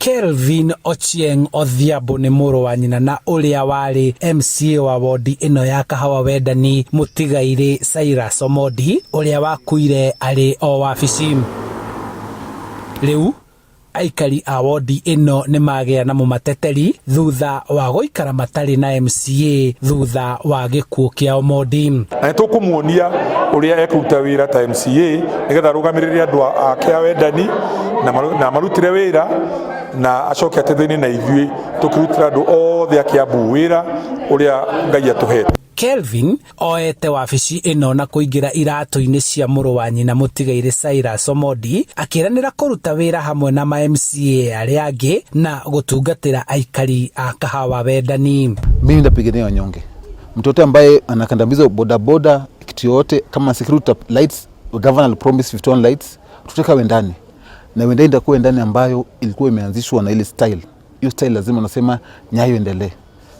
Kelvin Ochieng Odhiambo nĩ mũrũ wa nyina na ũrĩa warĩ MCA wa wondi ĩno ya Kahawa Wendani mũtigairĩ Cyrus Omondi ũrĩa wakuire arĩ o wabici. Rĩu aikari a wondi ĩno nĩ magĩa na mũmateteri thutha wa gũikara matarĩ na MCA thutha wa gĩkuũ kĩa Omondi. Na nĩ tũkũmuonia ũrĩa ekũruta wĩra ta MCA nĩgetha arũgamĩrĩre andũ ake a Wendani na marutire wĩra na acoke ateithanie na ithuĩ tũkĩrutĩra andũ othe a Kiambu wĩra ũrĩa Ngai atũhete. Kelvin oete wabici ĩno na kũingĩra iratũ-inĩ cia mũrũ wa nyina mũtigairĩ Cyrus Omondi akĩranĩra kũruta wĩra hamwe na ma MCA arĩa angĩ na gũtungatĩra aikari a Kahawa Wendani. Mimi ndapigania wanyonge, mtoto ambaye anakandamizwa bodaboda, kitu yoyote kama security lights, governor promise 51 lights, tutaweka Wendani na Wendani itakuwa Wendani ambayo ilikuwa imeanzishwa na ile style. Hiyo style lazima nasema Nyayo endelee,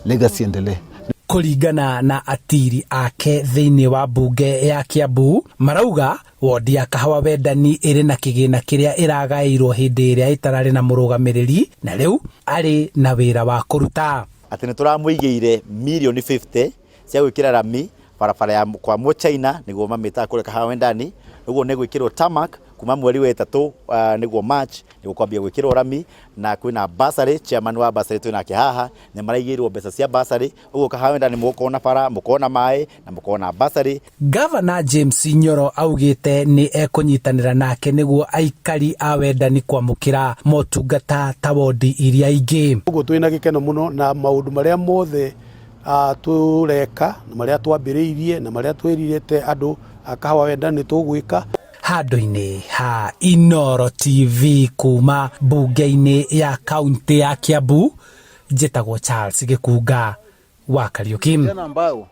legacy endelee. Kũringana na atiri ake thĩinĩ wa mbunge ya Kiambu marauga wondi ya Kahawa Wendani ĩrĩ na kĩgĩna kĩrĩa ĩragaĩirwo hĩndĩ ĩrĩa ĩtararĩ na mũrũgamĩrĩri na rĩu arĩ na wĩra wa kũruta. Atĩ nĩ tũramũigĩire mirioni 50 cia gwĩkĩra rami barabara ya kwa Mũchina nĩguo mamĩtaga kũrĩa Kahawa Wendani, ũguo nĩ gwĩkĩrwo tarmac kuma mweri wa ĩtatũ nĩguo March nĩguo kwambia gwĩkĩrwo rami, na kwĩna bursary, chairman wa bursary twĩnake haha nĩ maraigĩirwo mbeca cia bursary, ũguo Kahawa Wendani mũgũkorwo na bara, mũkorwo na maĩ na mũkorwo na bursary. Gavana James Nyoro augĩte nĩ ekũnyitanĩra nake nĩguo aikari a Wendani kwamũkĩra motungata ta wondi iria ingĩ. Ũguo twĩna gĩkeno mũno na maũndũ marĩa mothe tũreka na marĩa twambĩrĩirie na marĩa twĩrirĩte andũ a Kahawa Wendani tũgwĩka. Handũ-inĩ ha Inooro TV kuma mbunge-inĩ ya kaunti ya Kiambu, njĩtagwo Charles Gĩkunga wa Kariũki. Vijana ambao